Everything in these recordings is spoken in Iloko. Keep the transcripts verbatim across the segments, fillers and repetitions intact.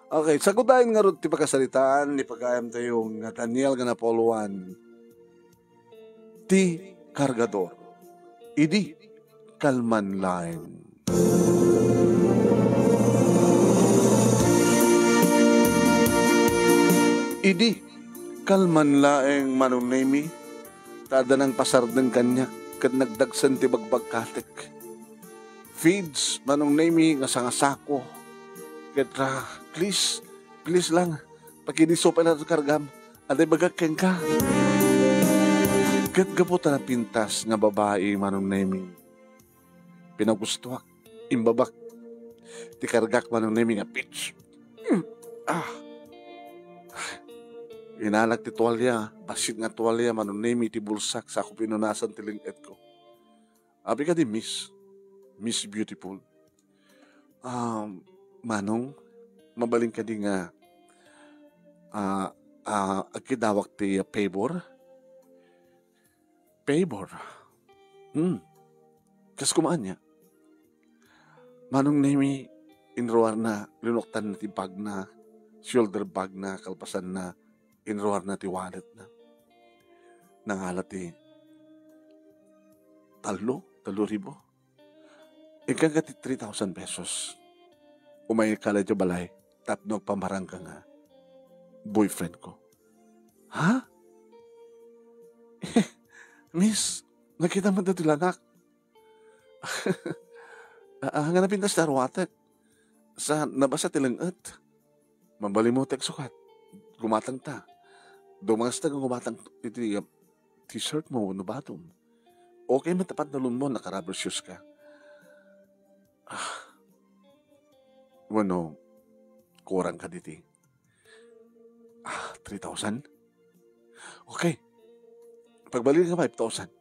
Okay, sagudayen ngarud ti pakasaritaan ni pagayamtayo nga Daniel nga napulo-an, ti kargador. Idi kalman laeng. Idi kalman laeng, Manong Nemi, ta adda nangpasardeng kaniak ket nagdagsen ti bagbagkatek. Feeds, Manong Nemi, nga sangasako. Ket, ah, please, please lang, pakidisso pay latta ti kargam. Adda ibagak kenka. Ket gapu ta napintas nga babai, Manong Nemi, pinagustoak, imbabak ti kargak, Manong Nemi, nga pitch. Mm. Ah. Inanak ti tualya, bassit nga tualya, Manong Nemi, ti bulsak, sako pinunasan ti leng-etko. Abi kadi, Miss, Miss Beautiful. Um, Manong, mabalin kadi nga, ah, ah, agkidawak ti favor? Favor? Hmm. Kas kumaan niya. Manong Nemi, inruarna, linuktanna ti bagna, shoulder bagna, kalpasanna, inruarna ti walletna. Nangala ti tallo, tallo ribu. Ikkan ka ti three thousand pesos. Umayka la idiay balay tapno agpamarangka nga boyfriend ko. Ha? Miss, nakita mo dati langak. Ah, ah, nga napintas ta ruatek. Sa nabasa ti leng-et. Mabalin mo ti agsukat. Gumatang ta. Dumangas ta nga gumatang iti, uh, t-shirt mo wenno batom. Okay, matapat na lunmo, naka-rubber shoes ka. Ah. Wenno, kurang ka diti. Ah, three thousand? Okay. Pagbalin ka five thousand.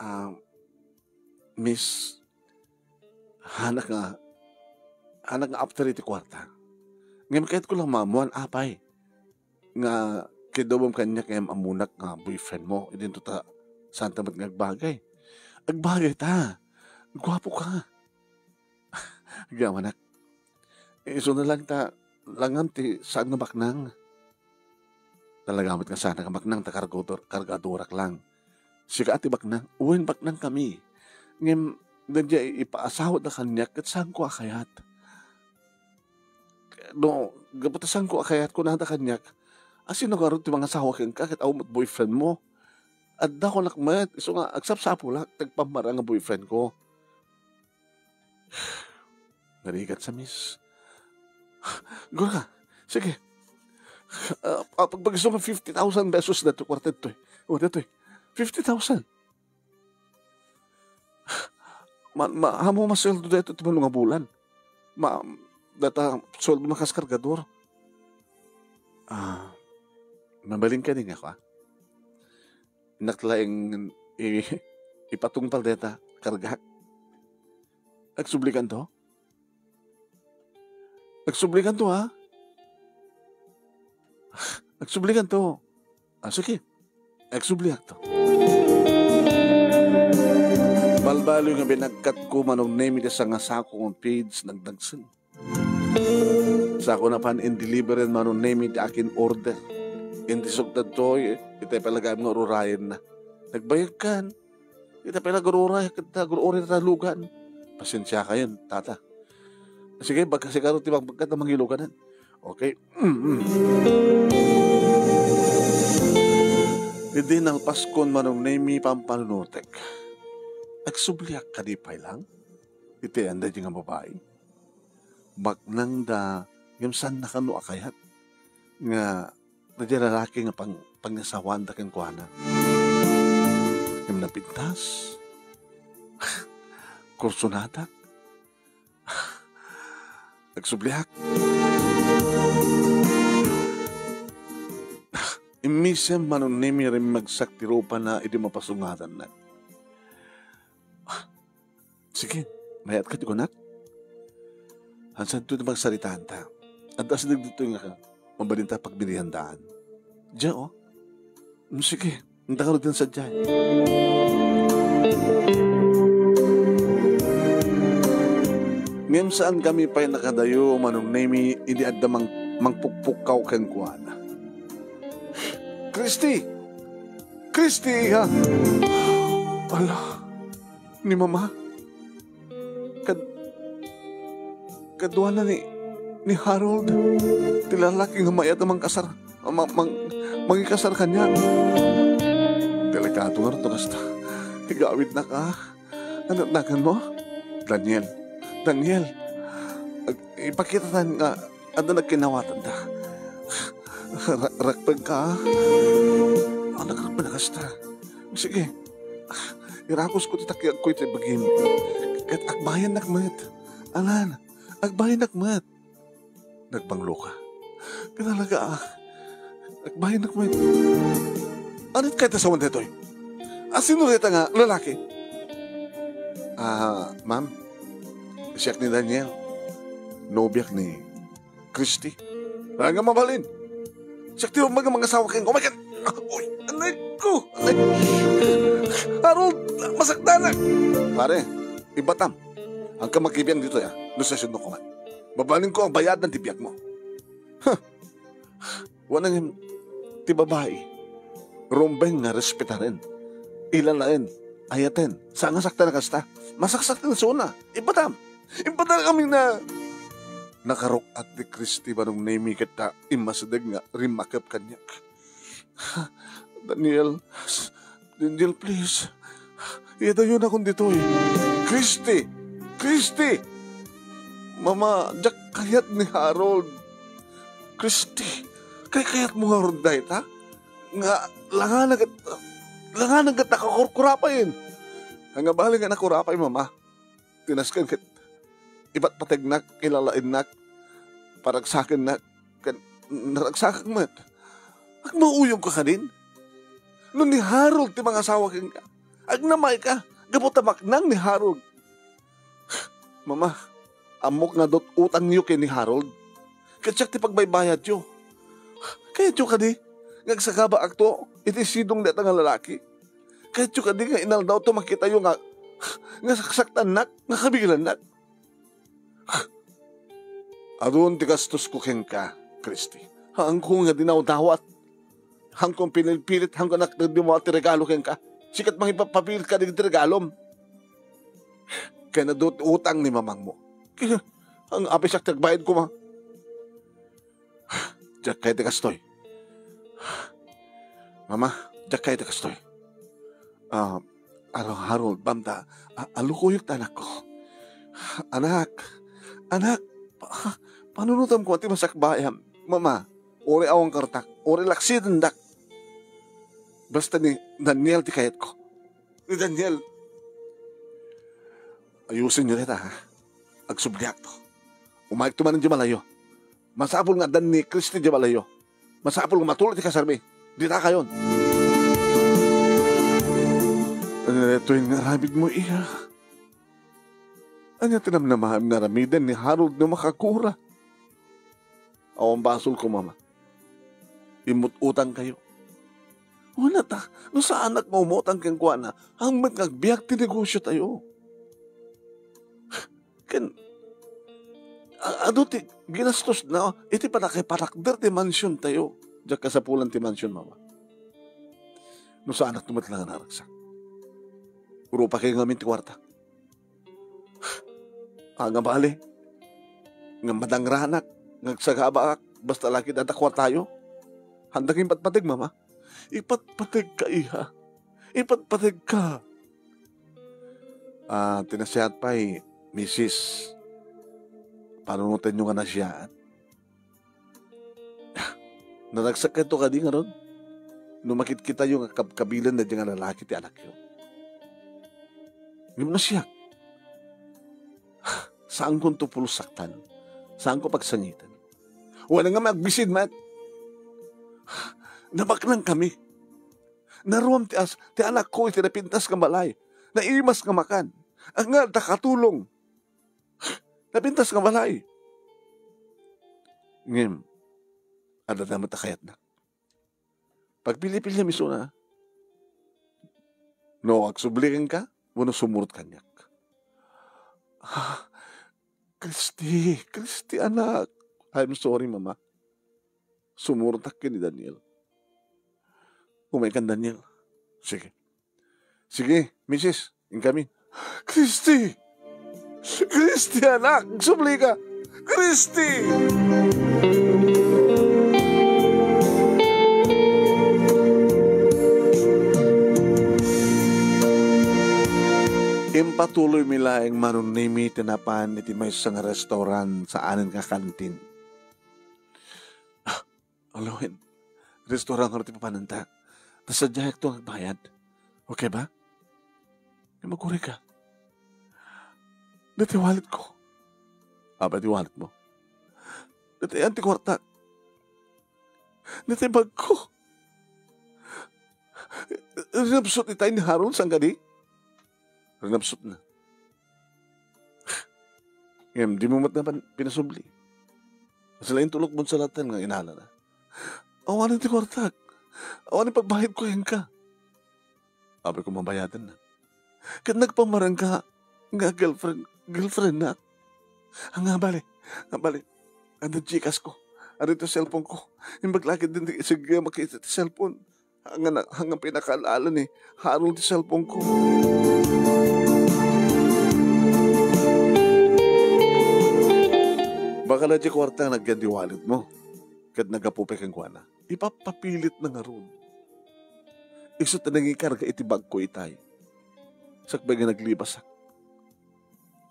Ah, Miss, hanak nga, hanak nga after iti kuarta. Ngem kayat ko lang maammuan, apay, nga kidawem kaniak ngem ammonak nga boyfriend mo. Idinto ta, saan ta met nga agbagay? Agbagay ta. Guapo ka. Agyamanak. Isu na lang ta, langam ti saan nga baknang. Talaga met nga saan nga baknang ta kargador-, kargadorak lang. Sika ti baknang, wen baknang kami. Ngem, daydiay ipaasawa da kaniak, ket saanko a kayat. No, gapu ta saanko a kayat, kunada kaniak, "A, sino ngarud ti mangasawa kenka, ket awan met boyfriend mo?" Adda kunak met, isu nga, agsapsapulak, ti agpammarang nga boyfriend ko. Narigat sa Miss. Gura, sige. Ah, ah, pagpagiso nga fifty thousand pesos daytoy kuarta daytoy. O, daytoy. Fifty thousand. Ma, ma, amo masweldo daytoy ti mano nga bulan. Ma, data sweldo na kas kargador. Ah, mabalin ka din ako, ah. Innak laeng i-, ipatungpal dayta kargak. Agsublikanto? Agsublikanto, ha? Agsublikanto. Ah, sige. Agsubliakto. Balbaliw nga binagkatko, Manong Nemi, ti sangasako nga feeds, nagdagsen. Sako napan in-deliveren, Manong Nemi, ti akin order. Indisok daytoy, iti palagayam nga ururayenna. Nagbayagkan. Ita pay la, agur-uray, ket agur-uray ta lugan. Pasensiakayon, tata. Sige, bag-, sika ti magbagkat a mangiluganan. Okay. Mm, mm. Idi nalpaskon, Manong Nemi, pampanunotek. Agsubliak kadi pay lang? Iti anda di nga babai. Baknang da, ngem saan na kano a kayat nga daydiay lalaki nga pang-, pangasawaan da kenkuana. Ngem napintas. Kursonadak. Agsubliak. Immisem, Manong Nemi, rimmagsak ti rupana idi mapasungadannak. Sige, mayat ka ti kunak? Hansanto ti magsaritaanta. Adda asideg ditoy nga mabalinta pagmeriendaan. Diya, oh. Mm, sige, anta ka rudin sadiay. Ngem saankami pay nakadayo, Manong Nemi, idi adda mang-, mangpukpukkaw kenkuana. Christy! Christy, iha! Ala, ni Mama. Kad-, kaduana ni, ni Harold, ti lalaki nga mayat a mangkasar, mang-, mang-, mangikasar kaniak. Delikado nga run to kasta. Igawidnak, a. Ano naganmo? Daniel. Daniel. Ag-, ipakitatan nga adda nagkinawatanda. Ra-, rakpengka, a. Ano, rakpeng a kasta? Sige. Irakusko ti takiagko iti bagim. Ket agbayannak met. Alan, agbayannak met. Nagbangloka. Kinalaga, a. Agbayannak met. Ania ti kayat a sawen daytoy? A, sino dayta nga lalaki? A, ma'am, siak ni Daniel. Nobiak ni Christy. Ania nga mabalin? Siak ti rumbeng nga mangasawa kenka. Oh my God! Ah, uy, anay ko! Anay. Harold, masaktanak! Pare, ibatam. Ania ka makibiang ditoy, a. No sasudnok man. Babalinko a bayadan ti biagmo. Huh. Wen, ngem ti babai, rumbeng nga respetaren, ilalaen, ayaten, saan nga saktan a kasta. Masaksak ti nasona. Ibatam. Ibatam kami na. Nakaruk-at ni Christy, Manong Nemi, ket ta immasideg nga rimmakep kaniak. Daniel, Daniel, please. Idayonakon ditoy. Christy! Christy! Mama, diak kayat ni Harold. Christy, kaykayatmo ngarud dayta? Nga, langana ket, langana ket nakakurkurapayen. Ania bali nga nakurapay, Mama? Ti nasken ket ipatpategnak, ilalaennak, paragsakennak, ken naragsakak met. Agmauyongka kadin? No ni Harold ti mangasawa kenka, agnamayka, gapu ta maknang ni Harold. Mama, ammok nga adda utangyo ken ni Harold. Ket siak ti pagbaybayadyo. Kayatyo kadi nga agsagabaakto iti sidong dayta nga lalaki? Kayatyo kadi nga inaldawto makitayo nga, nga saksaktannak, nga kabigelannak? Adun ti gastosko kenka, Christy. Haanko nga dinawdawat. Haanko pinilpilit, haanko nakdeddemoan ti regalo kenka. Sika ti mangipapapilit kadagiti regalom. Ken adu ti utang ni mamangmo. Ken, ania apay siak ti agbayad koma? Diak kayat ti kastoy. Mama, diak kayat ti kastoy. Ah, Aro-, Harold, bamta, a-, alukoyek ti anakko. Anak, anak, pa-, panunotam koma ti masakbayam. Mama, uray awan kartak, uray laksidendak. Basta ni Daniel ti kayatko. Ni Daniel. Ayusenyo dayta, ha? Agsubliakto. Umayekto manen idiay balayyo. Masapul nga addan ni Christy idiay balayyo. Masapul nga matulod ti kasarmi. Ditakayon. Ania daytoy nga aramidmo, iya? Ania ti namnamaem nga aramiden ni Harold no makakura? Awan basolko, Mama. Immut-utangkayo. Wen, ta, no saanak nga umutang kenkuana, haan met nga agbiag ti negosiotayo. Ken, a-, adu ti ginastosna iti pannakaparakder ti mansiontayo. Diak kasapulan ti mansion, Mama. No saanakto met la nga naragsak. Urupakayo ngamin ti kuarta. Ania bali? Nga madangranak, nga agsagabaak, basta la ket adda kuartayo? Haanda nga impatpateg, Mama. Ipatpategka, iha. Ipatpategka. Ah, ti nasiat pay, Misis. Panunotenyo nga nasiaat. Naragsakkayto kadi ngarud no makitkitayo nga kabkabilen daydiay nga lalaki ti anakyo? Ngem no siak, saankonto pulos saktan, saanko pagsangiten. Wen, nga agbisin met. Nabaknangkami. Naruam ti as-, ti anakko iti napintas nga balay. Naimas nga makan. Ania adda katulong? Napintas nga balay. Ngem, adda met a kayatna. Pagpilipiliam isuna. No agsubli kenka, wenno sumurot kaniak. Ah, "Christy, Christy, anak." "I'm sorry, Mama." Sumurot ken ni Daniel. Umay kan Daniel. "Sige. Sige, misis, inkami." "Christy! Christy, anak! Agsublika! Christy!" Impatuloymi laeng Manong Nemi ti napan iti maysa nga restaurant saanen nga kantin. "Ah, aloen, restaurant ngarud ti papananta. Ta sadiayakto nga agbayad. Okay ba?" "Ngem agurayka. Dayta walletko." "Apay ti walletmo?" "Dayta ti kuartak. Dayta bagko. Rinapsut itay ni Harold, saan kadi?" "Rinapsutna. Ngem dimo met napan pinasubli. Kasla intulok mo sa latta nga inalana. Awanen ti kuartak. Awanen pagbayadko kenka." "Apay koma bayadenna. Ket nagpamarangka nga girlfriend, girlfriendnak." "Ania, bale, ania, bale. Adda Gcash ko. Adda ti cellphone ko. Imbag la ketdin ti isig makita ti cellphone. Ania, ania pinakaalala ni Harold ti cellphone ko." "Baka la diay kuarta nga agyan ti walletmo. Ket naggapu pay kenkuana. Ipapapilitna ngarud. Isu ti nangikarga iti bagko itay. Sakbay nga naglibasak."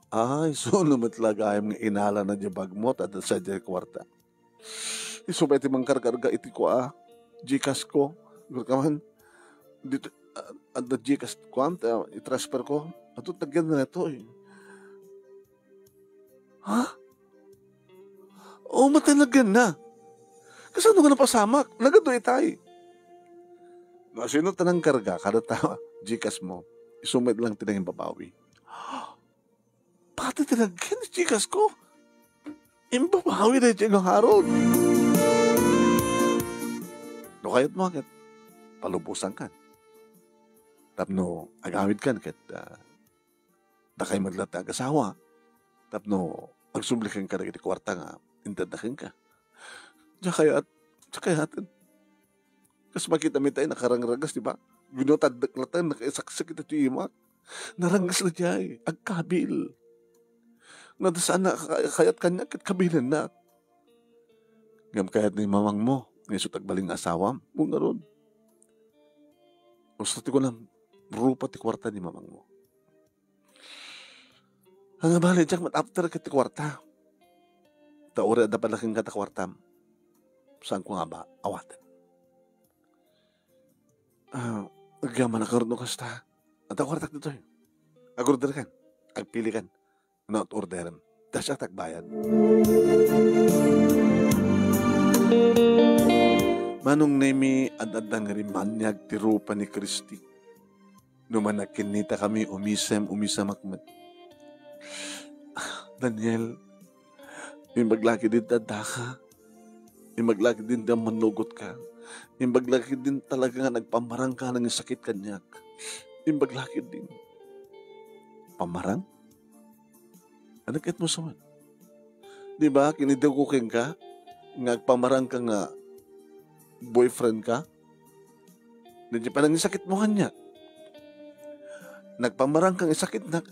"Ay, isu no met la gayam nga inalana diay bagmo ta adda sadiay kuarta. Isu pay ti mangkarkarga iti kua, Gcash ko. Gurka man, dito, ah, adda Gcash ko, ta i-transfer ko. Adtoy, agyanna daytoy." "Ha? O, met agyanna. Kasano nga napasamak? Nagadu itay." "No asino ti nangkarga kadata Gcash mo, isu met lang ti nangimbabawi." "Pati ti nagyan ti Gcash ko, imbabawi daydiay nga Harold." "No kayatmo ket, palubosankan. Tapno agawidkan ket, ah, dakay met latta agasawa. Tapno agsubli kenka dagiti kuarta nga intedna kenka." "Diak kayat, diak kayaten. Kas makitami tay, nakarangrangas, di ba? Ginutaddek latta, nakaisaksakit iti imak. Narangas la diay, agkabil. No adda saan a ka-, kayat kaniak, ket kabilennak." "Ngem kayat ni mamangmo nga isu ti agbalin nga asawam?" "Wen ngarud. Usto ti kunam, rupa ti kuarta ni mamangmo." "Ania, bale, diak met after ket ti kuarta. Ta uray adda pay kenka ti kuartam, saanko nga ba-, awaten." "Ah, agyamanak ngarud no kasta. Adda kuartak ditoy. Agorderkan. Agpilikan. Ano ti orderem? Ta siak ti agbayad." Manong Nemi, ad-adda nga rimaniag ti rupa ni Christy. No man nagkinnitakami, umisem, umisemak met. "Ah, Daniel, imbag la ketdin ti addaka. Imbag la ketdin ti mannugotka. Imbag la ketdin talaga nga nagpamarangka, nangisakit kaniak. Imbag la ketdin." "Pamarang? Ania kayatmo sawen? Di ba, kinidawko kenka nga agpamarangka nga boyfriendka? Daydiay panangisakitmo kaniak. Nagpamarangka nga isakitnak,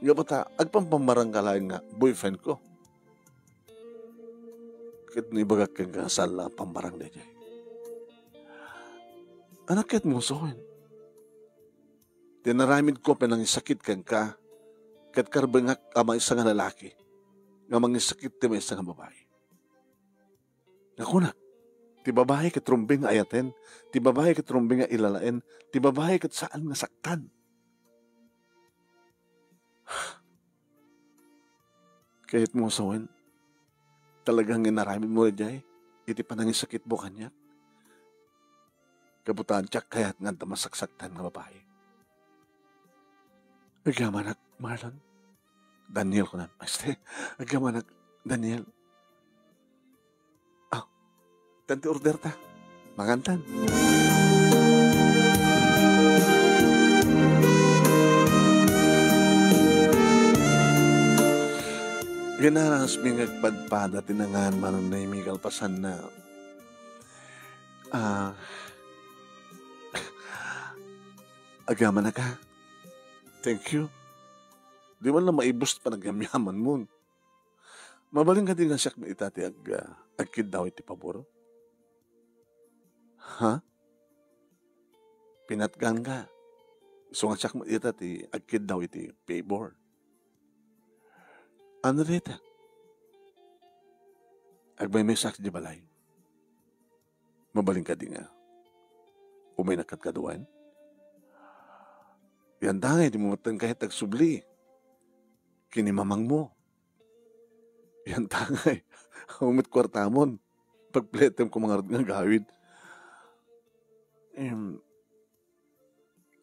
nga bata, agpampamarangka laeng nga boyfriendko. Ket no ibagak kenka nga saan la a pamarang daydiay. Ania kayatmo sawen? Ti inaramidko a panangisakit kenka, ket karbengak a maysa nga lalaki nga mangisakit ti maysa nga babai. Nga kunak, ti babai ket rumbeng nga ayaten, ti babai ket rumbeng nga ilalaen, ti babai ket saan nga saktan." "Kayatmo sawen, talaga nga inaramidmo daydiay iti panangisakitmo kaniak? Kabutaan, diak kayat nga adda masaksaktan nga babai." "Agyamanak, Marlon." "Daniel," kunak. Este, "Agyamanak, Daniel." "Ah, tan ti orderta. Mangantan." Ginarasmi nga agpadpada ti nangan Manong Nemi kalpasanna. Ah, agyamanak a. Thank you. Di man lang maibus ti panagyamyamanmon. Mabalin kadi nga siak met ita ti ag-, ah, agkiddaw iti pabor? Ha? Pinatganka. Isu nga siak met ita ti agkiddaw iti favor. Ano dayta? Agmaymaysaak idiay balay. Mabalin kadi nga umaynak kadkaduaen? Yantangay, dimo met kayat agsubli ken ni mamangmo. Yantangay, awan met kuartamon. Pagpletem koma ngarud nga agawid. Em,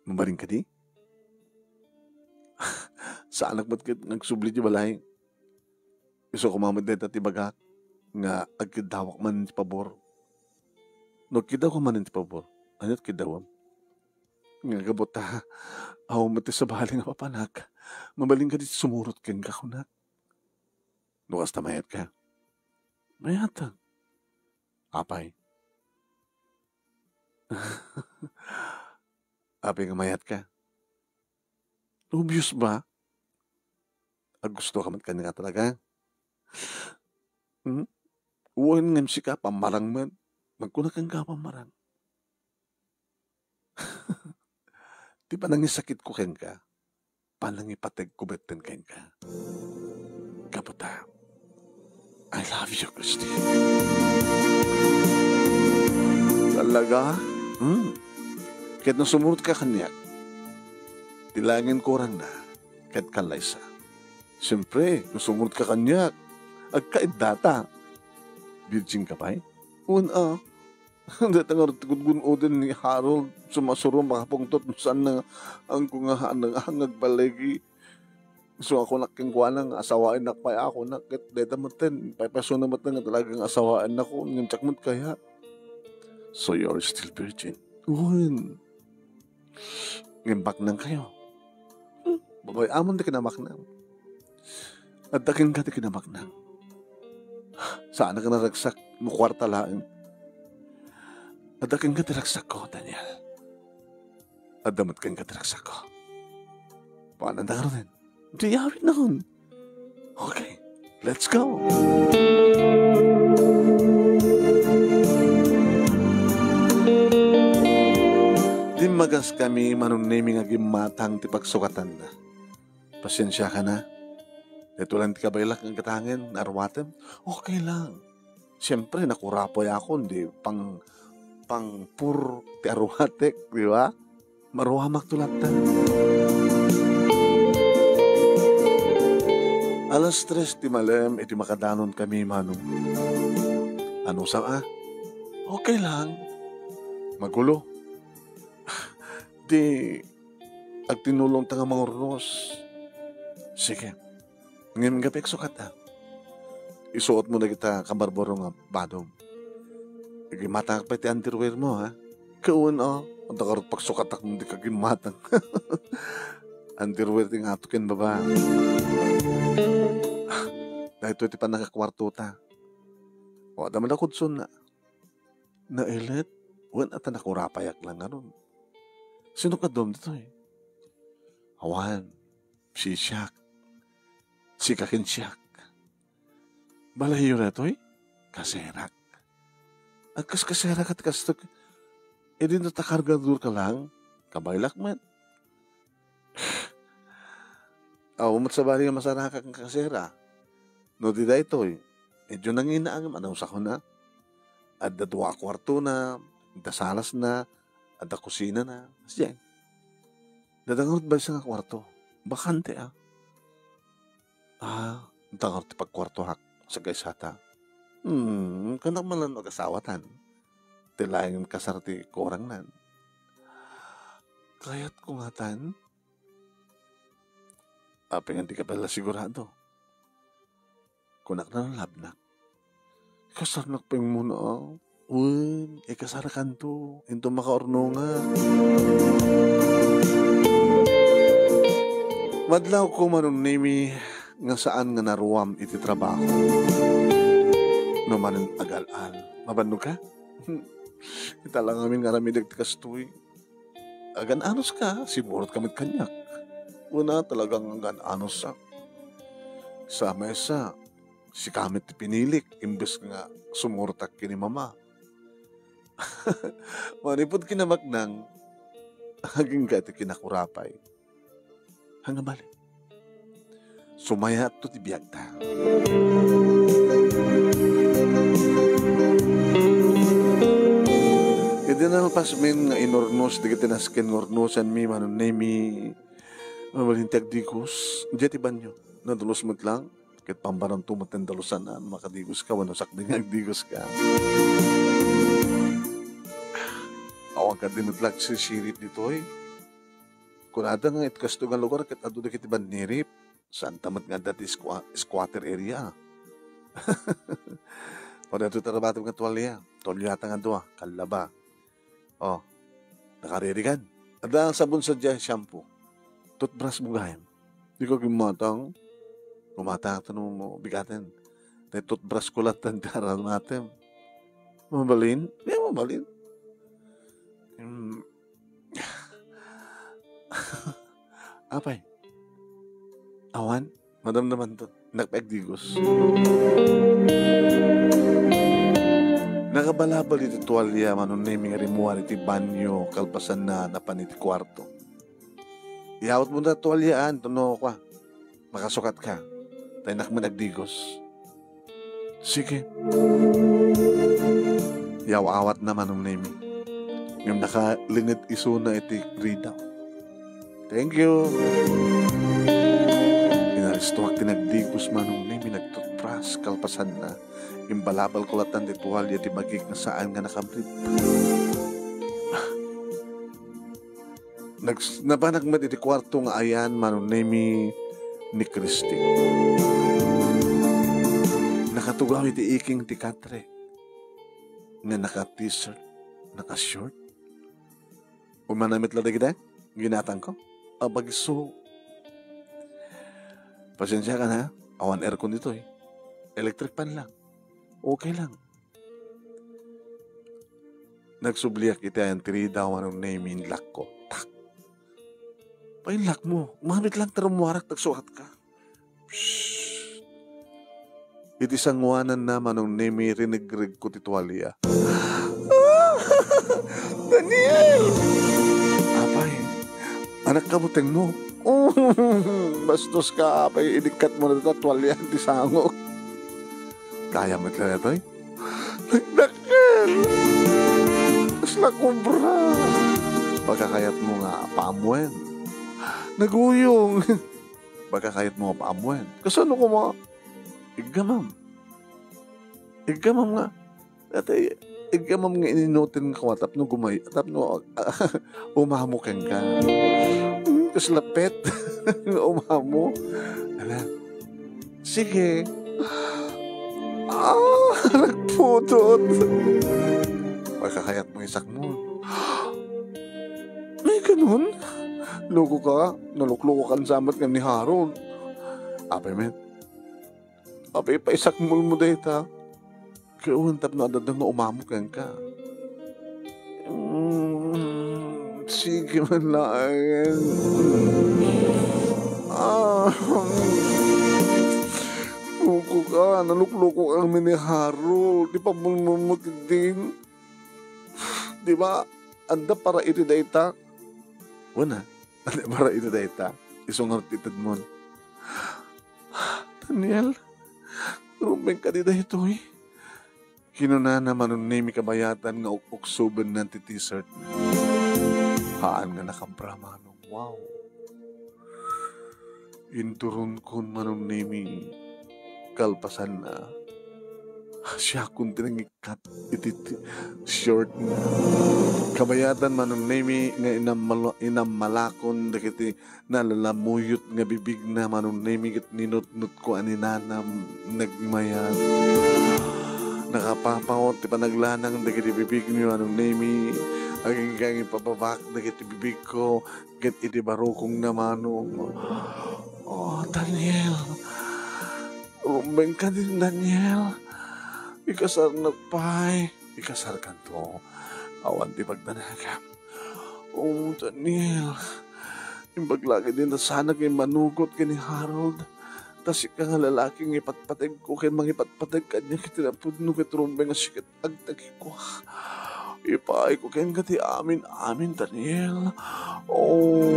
mabalin kadi? Saanak met ket nga agsubli idiay balay. Isu koma met dayta ti ibagak nga agkiddawak manen ti pabor. No agkiddawka manen ti pabor, ania ti kiddawem? Nga gapu ta awan met ti sabali nga papanak, mabalin kadi ti sumurot kenka, kunak. No kasta, mayatka? Mayatak. Apay? Apay nga mayatka? Obvious ba? Agustoka met kaniak talaga? Hmm? Wen ngem sika, pammarang met. Agkuna kenka, pammarang. Ti panangisakitko kenka, panangipategko metten kenka. Gapu ta, I love you, Christy. Talaga? Hmm. Ket no sumurotka kaniak, ti laeng kurangna, ket kallaysa. Siempre, no sumurotka kaniak, agkaiddata. Virgin ka pay? Wen a. Dayta ngarud ti gudgun-oden ni Harold, sumasuro, makapungtot, no saan nga angko nga hanang-hangag balegi. Isu nga kunak kenkuana nga asawaennak pay a, kunak, ket dayta metten, paypaysona metten nga talaga nga asawaennako, ngem siak met kaya. So you're still virgin? Wen. Ngem baknangkayo. Hmm, babay-amon ti kinabaknang. Adda kenka ti kinabaknang. Saanak a naragsak no kuarta laeng. Adda kenka ti ragsakko, Daniel. Adda met kenka ti ragsakko. Paananta ngaruden? Di awit na kun. Okay, let's go. Dimmagas kami, Manong Nemi, nga gimmatang ti pagsukatanna. Pasiensiaka na. Daytoy lang ti kabaelak nga gatangen, naruatem. Okay lang. Siempre, nakurapoyakon, di pang, pang pur ti aruatek, di ba? Maruamakto latta. Alas tres ti malem iti makadanon kami, Manong. Ano sa, ah? Okay lang. Magulo. Di, agtinulongta nga mangurnos. Sige. Ngem gapu agsukat, ah. Isuotmo dagita kabarbaro nga badom. Igimatangak pay ti underwear mo, ha? Kawen, oh. Adda ngarud pagsukatak no di ka gimmatang. Underwear ti ngato ken baba. Daytoy ti pannakakuartota. O, adda met a kudsonna. Nailet? Wen, ata nakurapayak lang ngarud. Sino kadom ditoy? Awan, sisiak. Sika ken siak. Balayyo daytoy? Kaserak. Agkaskaserak ket kasto, idi no ta kargador ka lang, kabaelak met. Awan met sabali nga masarakan nga kasera. No di daytoy, medyo nangina ngem anaw sakuna. Adda dua a kuartona, adda salasna, adda kusinana. Kasdiay. Adda ngarud maysa nga kuarto. Bakante, ah. Ah, adda ngarud ti pagkuartoak. Sagaysata. Hmm, kanak man lang agasawatan. Ti laeng kasar ti kurangnan. Kayatko ngatan. Apay nga dika pay la sigurado? Kunak na labnak. Ikasarnak pay muna, ah. Wen, ikasarkanto. Into makaurnongak. Madlawko, Manong Nemi. nga saan nga naruam iti trabaho. No manen agal-an, mabannog ka? Ita la ngamin nga aramidek ti kastoy. Agan-anos ka, simurot ka met kaniak. Una, talagang agan-anos a. Sa maysa, sika met ti pinilik, imbes nga sumurotak ken ni mama. Manipud kinamaknang, agingga ti kinakurapay. Nga bali. Sumayatto ti biagta. Idi nalpasmin nga inurnos dagiti nasken nga urnosanmi, Manong Nemi, mabalin ti agdigos. Diay ti banyo. Nadalos met lang. Ket pambaramto met ti dalusan, a, no makadigoska wenno sakbay nga agdigoska. Awan kadi met la agsisirit ditoy. Kunada nga iti kastoy nga lugar ket adu dagiti bannirip, saanta met nga adda ti squa-, squatter area. O, daytoy ti arabatem nga tualia. Tualiata nga dua, kallaba. O, nakaririgan. Adda sabon sadiay, shampoo. Toothbrush mo gayam. Dika gimmatang. Gumatang ta no, no bigaten. Tay toothbrush ko latta ti aramatem. Mabalin? Di mabalin. Hmm. Apay? Awan? Madamdamanto. Nagpaigdigos. Nakabalabal iti tualia, Manong Nemi, nga rimmuar iti banyo, kalpasanna, napan iti kuarto. Iyawatmo da tualiaan, tapno kua, makasukat ka. Tay nak man agdigos. Sige. Yaw-awatna, Manong Nemi. Ngem nakalinged isuna iti ridaw. Thank you. Inalistoak ti nagdigos, Manong Nemi, nagtutbrush, kalpasanna. Imbalabalko latta ti tualia ti bagik nga saan nga nakabrit. Nags-, napanak met iti kuarto nga ayan, Manong Nemi, ni Christy. Nakatugaw iti iking ti katre nga naka-t-shirt, naka-short. Umana met la dagita, ginatangko. Abagso. Pasensiakan, ha? Awan aircon ditoy. Electric fan lang. Okay lang. Nagsubliak iti ayan ti ridaw, Manong Nemi, inlakko. Tak. Painlakmo. Umawat lang ta rimmuarak, nagsukatka. Psst. Iti sanguananna, Manong Nemi, rinegregko ti tualia. Ah! Daniel! Apay, anak ka butengmo. Bastoska, apay, inikkatmo dayta tualia ti sangok. Kayam met la daytoy? Nagdakkel! Kasla kobra! Pagkakayatmo nga paammoen? Naguyong! Pagkakayatmo nga paammoen? Kasano koma? Iggamam. Iggamam nga. Daytoy, iggamam nga ininutin nga kua tapno gumay-, tapno, umamo kenka. Hmm, kasla pet nga umamo. Ala, sige. Ah, nagpudot. Pagkakayatmo isakmol. May ganun? Loko ka, naluklokokan sa met nga ni Haron. Apay met. Apay, paisakmolmo dayta. Ket wen tapno adda nga umamo kenka. Mm, sige man laeng. Ah. Loko ka, naluklokokan ni Harold. Di pa mo, mo, mo, din. Di ba, adda para iti dayta? Wen a, adda para iti dayta. Isu ngarud ti itedmon. Daniel, rumbeng kadi daytoy? Kinunana, Manong Nemi, kabayatan nga uk-uksobenna ti t-shirt. Haan nga nakabra, Manong. Wow! Inturonkon, Manong Nemi, kalpasanna, siakon ti nangikkat iti t-, short na. Kabayatan, Manong Nemi, nga inammalo-, inammalakon dagiti nalalamuyot nga bibigna, Manong Nemi, ket ninutnotko a ni nanam nagmayat. Nakapapaut ti panaglanang dagiti bibigmi, Manong Nemi. Agingga nga ipababak dagiti bibigko ket iti barukongna, Manong. Oh, Daniel, Rumbeng ka din, Daniel. Ikasarnak pay. Ikasarkanto. Awan ti pagdanagam. O, Daniel. Imbag la ket intasanak nga immanugot ken ni Harold. Ta sika nga lalaki nga ipatpategko ken mangipatpateg kaniak iti napudno ket rumbeng a sikat agtagikua. Ipaayko kenka ti amin-amin, Daniel. Oh.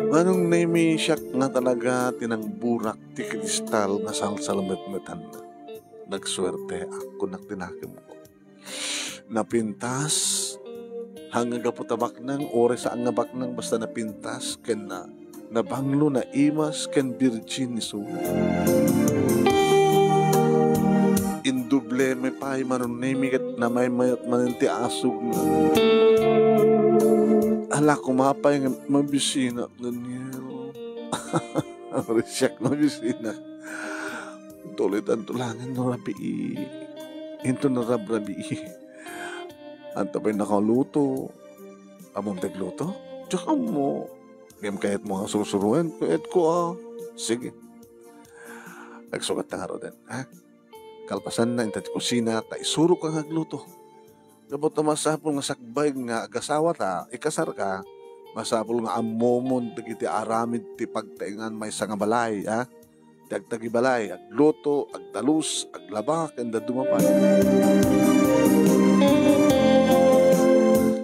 Manong Nemi, siak nga talaga ti nangburak ti kristal nga salsalmetmetan. Nagsuerte, kunak ti nakemko. Napintas, haan nga gapu ta baknang, uray saan nga baknang, basta napintas, ken na, nabanglo, naimas, ken birgin isu. Indublemi pay, Manong Nemi, ket namaymayat manen ti asugna. Ala, koma pay nga mabisinak, Daniel. Uray siak mabisinak. Tuloy tanto laeng no rabii. Into no rabrabii. Anta pay nakaluto. Ammom ti agluto? Diak ammo. Ngem kayatmo nga sursuroen? Kayatko, a. Sige. Agsukatta ngaruden, ha? Kalpasanna, inta ti kusina, ta isuroka nga agluto. Gapu ta masapul nga sakbay nga agasawata, ikasarka, masapul nga ammomon dagiti aramid ti pagtaengan maysa nga balay, a? Ti agtagibalay, agluto, agdalus, aglaba, ken dadduma pay.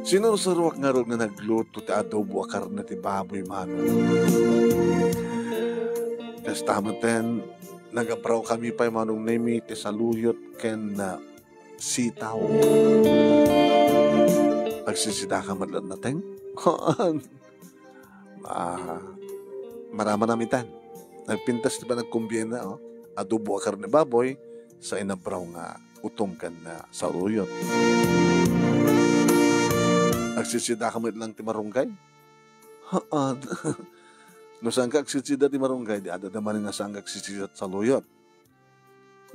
Sinursuroak ngarud nga nagluto ti adobo a karne ti baboy, Manong. Kasta metten, nagaprawkami pay, Manong Nemi, ti saluyot ken, ah, sitaw. Agsisidaka met laeng, Teng? Haan. Ah, maramanam itan. Nagpintas ti panagkombiana, oh. Adobo a karne baboy, sa inabraw nga utong ken, ah, saluyot. Agsisidaka met laeng ti marunggay? Haan. No saanka agsisida ti marunggay, di adda manen nga saanka agsisida ti saluyot.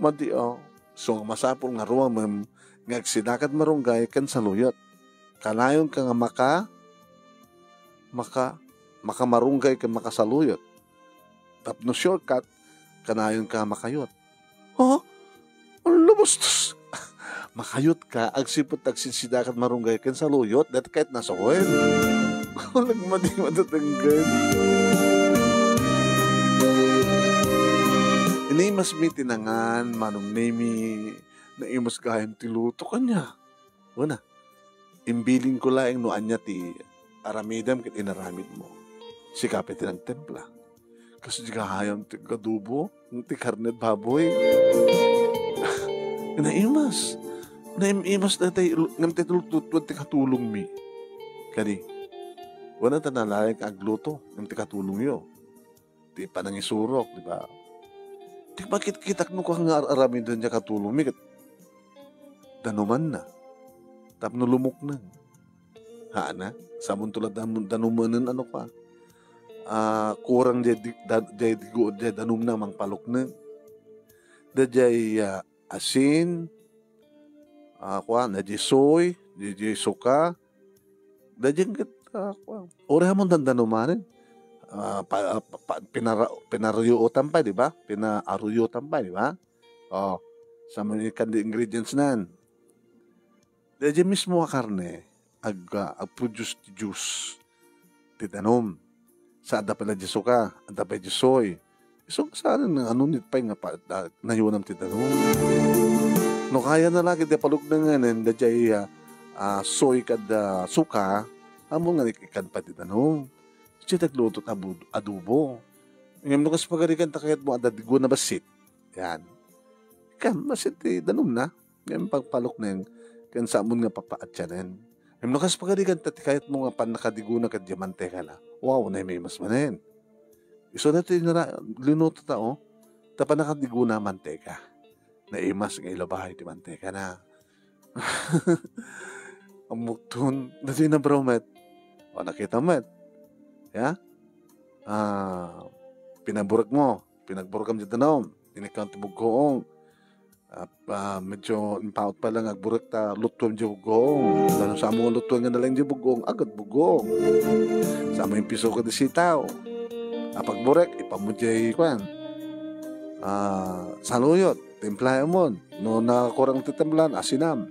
Madi, a. So, masapul nga ruamem nga agsidaka ti marunggay ken saluyot. Kanayonka nga maka-, maka-, makamarunggay ken makasaluyot. Tapno shortcut, kanayonka nga makayot. Ha? Ala, bastos. Makayot ka, agsipud ta agsisidaka ti marunggay ken saluyot, dayta kayatna a sawen. Nagmadi-madi ti agayat. Inimasmi ti nangan, Manong Nemi, naimas gayam ti luto, kaniak. Una, imbilinko laeng no ania ti aramidem ket inaramidmo. Sika pay ti nagtimpla. Kas di gayam ti adobo, ti karne ti baboy. Naimas. Naim-imas dayta, ngem ti lutotmo ti katulongmi. Kadi, wen ta nalaing agluto, ngem ti katulongyo. Ti panangisurok, di ba? Ti makitkitak no kua nga ar-, aramiden ti katulongmi, ket danumanna. Tapno lumukneng. Haan a, samonto la dam-, danumanen, ano pa. Ah, kurang diay di-, da-, diay digo, diay danumna mangpalukneng. Daydiay, ah, asin, ah, kua, daydiay soy, daydiay suka, daydiay ket, ah, kua. Uray ammon dandanumanen. Ah, pa-, ah, pa-, pa-, pinara-, pinaruyuotan pay, di ba? Pinaaruyotan pay, di ba? Oh, sa manikkan di ingredients nan. Daydiay mismo a karne, ag-, ah, agproduce ti juice ti danum. Sa adda pay la di suka, adda pay di soy. Isu nga saan nga ano ni pay nga pa-, ah, nayunam ti danum. No kayana la ket ti paluknengen, daydiay, ah, ah, soy kad, ah, suka, ammon nga ikkan pay ti danum. Diay ti agluto ti abu-, adobo. Ngem no kas pagarigan ta kayatmo adda digona bassit. Yan. Ikkan bassit ti danumna. Ngem pagpalukneng, ken saanmon nga papaatianen. Ngem no kas pagarigan ta ti kayatmo nga pannakadigona ket diay mantekana, wow, naimas manen. Isu daytoy nara-, linuto ta, oh. Ta pannakadigona, manteka. Naimas nga ilabay ti mantekana. Ammokton, daytoy nabraw met. O, nakita met. Ya? Ah, pinaburekmo, pinagburekam diay danum, inikkam ti buggoong. Ah, ah, medyo impaut pay lang nga agburek ta luttuem diay buggoong. Dano sa mo luttuem nga nalaing diay buggoong, aged buggoong. Sa mo impiso ka di sitaw. Apagburek, ipammo diay kuan. Ah, saluyot, timplaemon. No nakurang ti timplaem, asinam.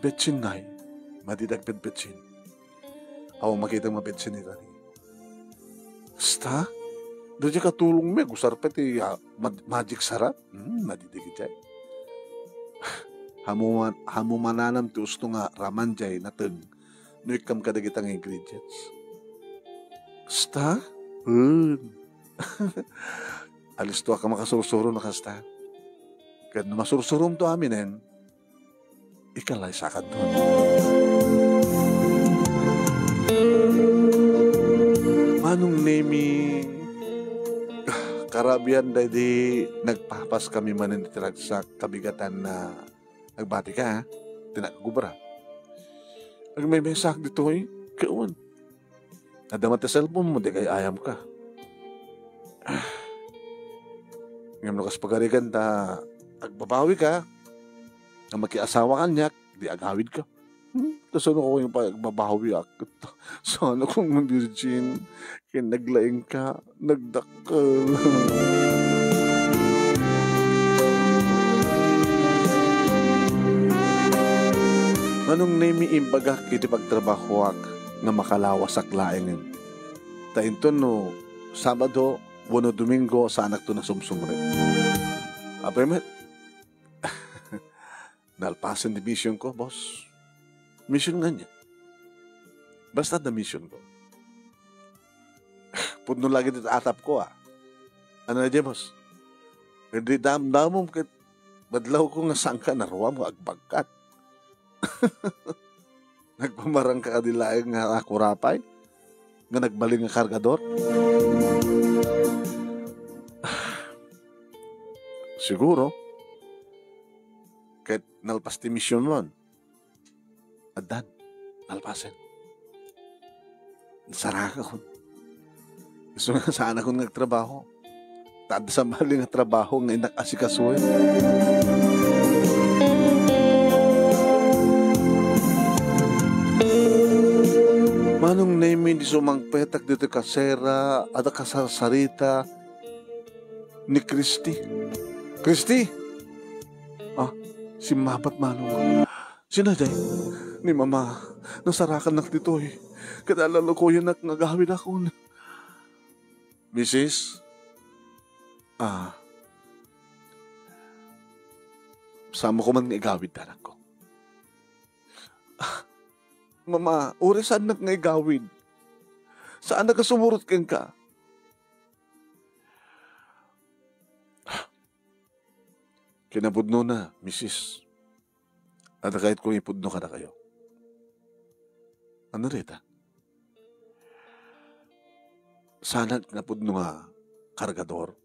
Betsin ngay, madi dagpetpetsin. Awan makitam nga betsin ita. Kasta? Daydiay katulongmi, agusar pay ti, ah, mag-, magic sarap? Hmm, madi dagiti. Hamuman-, hamumananam ti usto nga raman diay nateng no ikkam kadagita nga ingredients. Kasta? Hmm. Alistoak a makasursuro no kasta. Ket no masursuromto aminen, ikalaysakadton. Manong Nemi, karabian daydi nagpapaskami manen iti ragsak, kabigatanna. Agbati ka, ha? Ti nagkubra. Agmemesa ditoy, kawan. Adda met ti cellphone mo, di kay ayam ka. Ah. Ngem no kas pagarigan ta agbabawi ka, nga makiasawa kaniak, di agawid ka. Hmm? Ta saan ko nga pagbabawiak? Saan ko nga virgin? Ken naglaing ka, nagdakkel. Manong Nemi, imbagak iti pagtrabahoak nga makalawasak laengen. Ta inton no Sabado wenno Domingo, saanakto nasumsumrek. Apay met? Nalpasen ti mission ko, boss. Mission nga niya. Basta na mission ko. Pudno lagi ti atap ko, ah. Ano na dyan, boss? Hindi dam-, damom ket badlaw ko nga saan ka naruam nga agbagkat. Nagpamarang ka kadi laeng nga akurapay? Nga nagbalin nga kargador? Siguro. Ket nalpas ti mission mon. Addan, nalpasen. Nasarakakon. Isu nga saanakon nga agtrabaho. Ta adda sa mali nga trabaho nga innak asikasuin. Manong Nemi, di sumangpetak ditoy kasera, adda kasarsarita ni Christy. Christy! Ah, simmabat, Manong. Sino jay? Ni Mama, nasarakannak ditoy. Ket alalukoyennak nga agawidakon. Misis, ah, saanmo koma nga igawid, anakko. Ah, Mama, uray saannak nga igawid. Saanak a sumurot kenka. Kinapudnona, Misis. Adda kayat kong ipudno kadakayo. Ano rita? Saanak nga pudno nga kargador?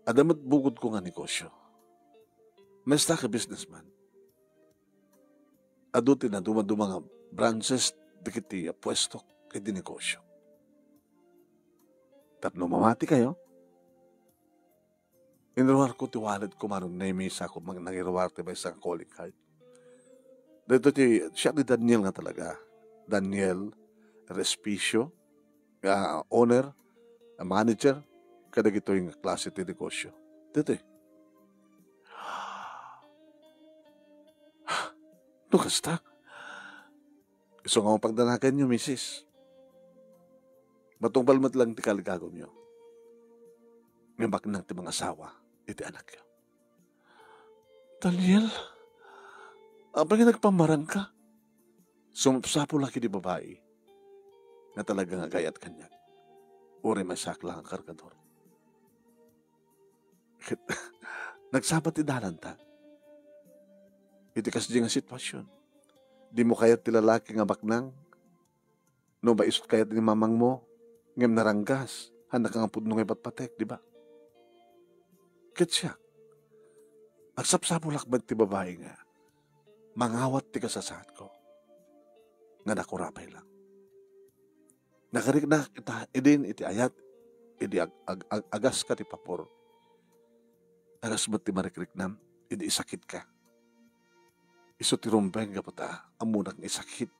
Adda met bukod ko nga negosyo. Maestra ka businessman. Adu ti nadumaduma nga branches dagiti puesto iti negosyo. Tapno mamati kayo, inruar ko ti wallet ko, Manong Nemi, sa ko mang nangiruar ti maysa nga calling card. Dito ti, siya ni Daniel nga talaga. Daniel Respicio, nga owner, nga manager, kadagitoy nga klase ti negosyo. Dito eh. No kasta, isu nga mapagdanaganyo, misis. Matungpal met lang ti kaligagumyo. Nga baknang ti mangasawa iti anakyo. Daniel, apay nga nagpamarang ka? Sumapsapulak iti babai nga talaga nga agayat kaniak. Uray maysak lang a kargador. Ket nagsaba ti dalanta. Iti kasdi nga sitwasyon, dimo kayat ti lalaki nga baknang? No maisut kayat ni mamangmo, ngem naranggas, haannak nga pudno nga ipatpatek, di ba? Ket siak, agsapsapulak met ti babai nga mangawat ti kasasaadko nga nakurapay lang. Nakariknak ita idin iti ayat, idi ag-, ag-, ag-, agaska ti papor. Agas met ti marikriknam idi isakitka. Isu ti rumbeng gapu ta ammonak nga isakit.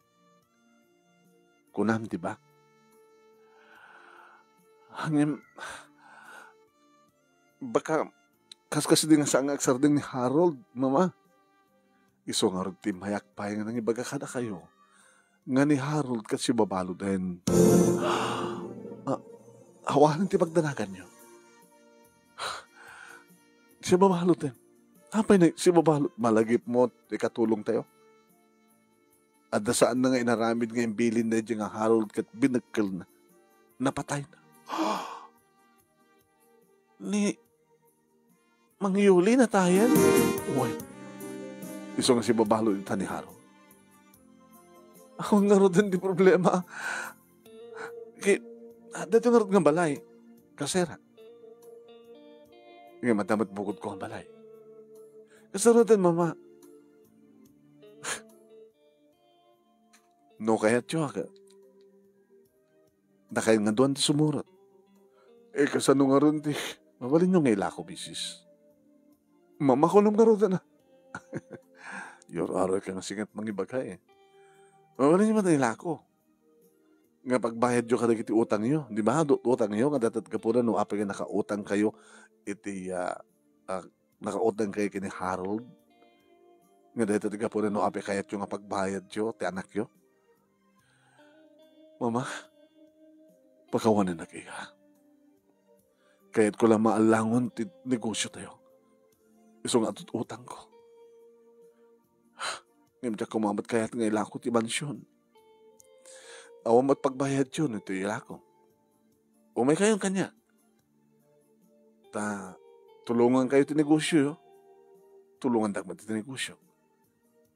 Kunam, di ba? Ngem, baka kaskasdi nga saan nga agsardeng ni Harold, Mama. Isu ngarud ti mayak pay nga nangibaga kadakayo nga ni Harold ket sibabaloden. Ah, awanen ti pagdanaganyo. Sibabaloden. Apay na sibabalot? Malagipmo ti katulongtayo. Adda saan na nga inaramid nga imbilin daydi nga Harold ket binekkelna. Napatayna. Ni Mang Yuli natayen? Uy, isu nga sibabalot ita ni Harold. Awan ngaruden ti problema. Ki, ah, daytoy ngarud nga balay. Kasera. Nga madamot bukodko nga balay. Kasarutan, Mama. No kayatyo, aga. Dakayo nga aduan ti sumurot. Eh, kasano ngarud ti mabalinyo nga ilako, misis? Mama, kunam ngarud na. Yar-aroy ka nga singat mangibaga, eh. Mabalinyo man ilako. Nga pagbayadyo kadagiti utangyo. Di ba? Adu-, utangyo nga dayta ti gapuna no apay nga nakautangkayo iti, ah, ah, nakautangkayo ken ni Harold. Nga dayta ti gapuna no apay kayatyo nga pagbayadyo ti anakyo. Mama, pakawanennak, iga. Kayatko la nga allangon ti negosiotayo. Isu nga adut-, utangko. Ngem diak koma met kayat nga ilako ti mansion. Awan met pagbayadyo no iti ilako. Umaykayon kaniak. Ta tulongankayo ti negosioyo. Tulongandak met ti negosio.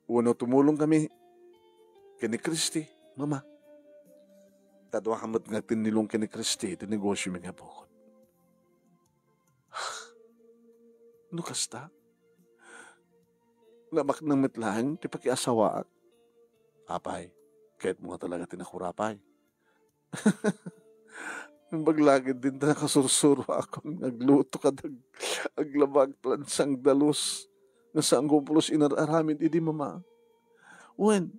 Wenno tumulongkami ken ni Christy, Mama. Ta dua ka met nga tinnilong ken ni Christy iti negosiomi nga bukod. No kasta, nabaknang met laeng ti pakiasawaak. Apay, kayatmo nga talaga ti nakurapay. Nagbaglagid din ta nakasursuroakon nga agluto kad ag-, aglaba, agplansa, agdalus, nga saanko pulos inar-aramid idi, Mama. Wen,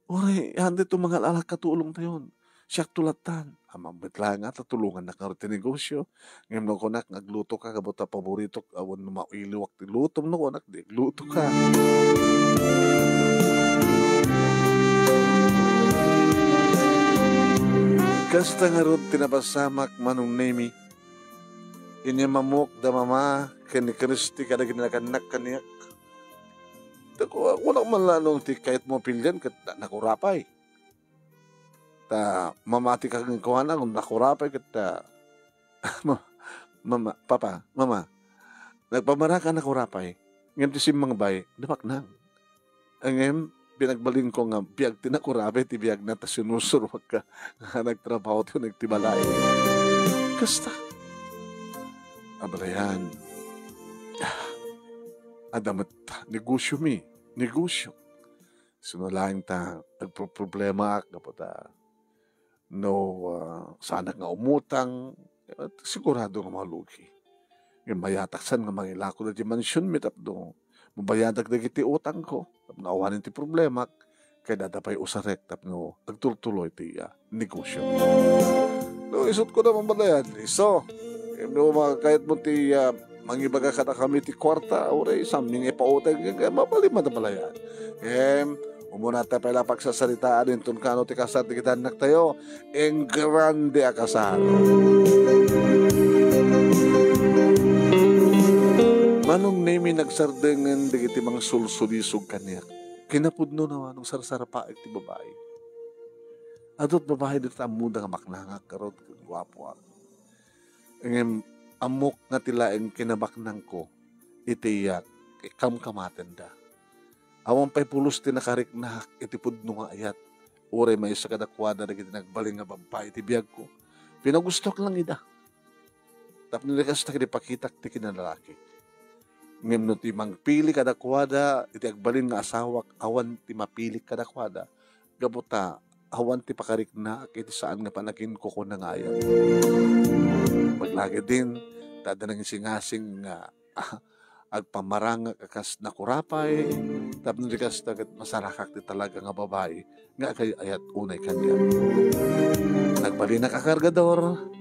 uray, haanto mangal-alak katulongtayon. Siakto lattan. Ammom met laeng nga ta tulongannak ngarud ti negosio. Ngem no kunak nga aglutoka, gapu ta paboritok, awan no mailiwak ti lutom, no kunak, di aglutoka. Kasta ngarud ti napasamak, Manong Nemi. Inyam ammok da Mama ken ni Christy kadagiti nagannak kaniak. Ta ku-, kunak man la no ti kayatmo a pilian ket na-, nakurapay. Ta mamati ka kenkuana, ngem nakurapay ket ta, ma-, Mama, Papa, Mama, nagpamaraka nakurapay, ngem ti simmangbay, nabaknang. Ngem, pinagbalinko nga biag ti nakurapay ti biagna ta sinursuro ka nga nagtrabaho ti nagtibalay. Kasta. Abalayan. Ah, adda met negosiomi, negosio. Sino laeng ta agproproblemaak gapu ta no, ah, saanak nga umutang, eh, sigurado nga malugi. Ngem mayatak saan nga mangilako daydi mansionmi tapno mabayadak dagiti utangko, tapno awanen ti problemak, ket adda pay usarek tapno agtultuloy ti, ah, negosio. No, isut ko naman balayan, iso. Ngem no makakayatmo ti, ah, mangibaga kadakami ti kuarta, uray, saanmi nga ipautang, nga mabalin man ta balayan. Ngem, umuna ta pay la pagsasaritaan inton kano ti kasar ti kitannak tayo, engrande a kasar. Manong Nemi, nagsardengen dagiti mangsulsulisog kaniak. Kinapudno na manong sarsarapaek ti babai. Adut babai dita ammoda nga maknangak, garud, guapoak. Ngem ammok nga ti laeng kinabaknangko iti, ah, ikamkamatenda. Awan pay pulos ti nakariknak iti pudno nga ayat. Uray maysa kadakuada dagiti nagbalin nga babbai iti biagko. Pinagustoak lang ida. Tapno di kasta, ipakitak ti kinalaki. Ngem no ti mangpili kadakuada iti agbalin nga asawak, awan ti mapili kadakuada. Gapu ta awan ti pakariknaak iti saan nga panaginkukuna nga ayat. Maglagidin, ta adda nangisingasing nga agpamarangak a kas nakurapay, tapno di kasta ket masarakak ti talaga nga babai nga agay-ayat unay kaniak. Nagbalinak a kargador,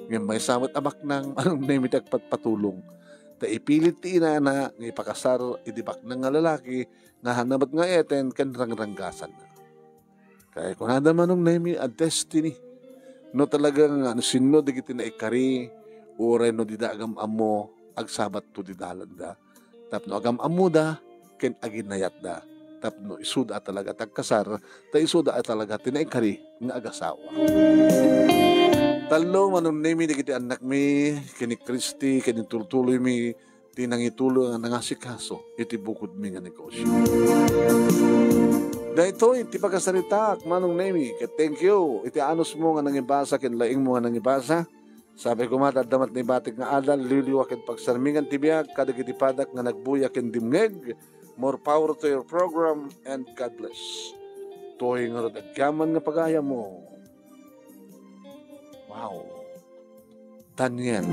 ngem maysa met a baknang, Manong Nemi, ti agpatpatulong. Ta ipilit ti inana nga ipakasar idi baknang nga lalaki nga haanna met nga eten ken rangranggasanna. Kay kunada, Manong Nemi, a destiny. No talaga nga no sinno dagiti naikari, uray no dida agam-ammo, agsabatto ti dalanda. Tapno agam-ammoda, ken aginayatda. Tapno isuda a talaga ti agkasar, ta isuda a talaga ti naikari nga agasawa. Tallo, Manong Nemi, dagiti annakmi, ken ni Christy, ken ni tultuloymi, ti nangituloy nga nangasikaso iti bukodmi nga negosyo. Daytoy ti pakasaritaak, Manong Nemi, ket thank you iti anusmo nga nangibasa ken laingmo nga nangibasa. Sabi koma, adda met naibatik nga adal, liwliwa ken pagsarmingan ti biag kadagiti padak nga nagbuya ken dimngeg. More power to your program and God bless. Toy nga rod agyaman nga pagayammo. Wow. Daniel.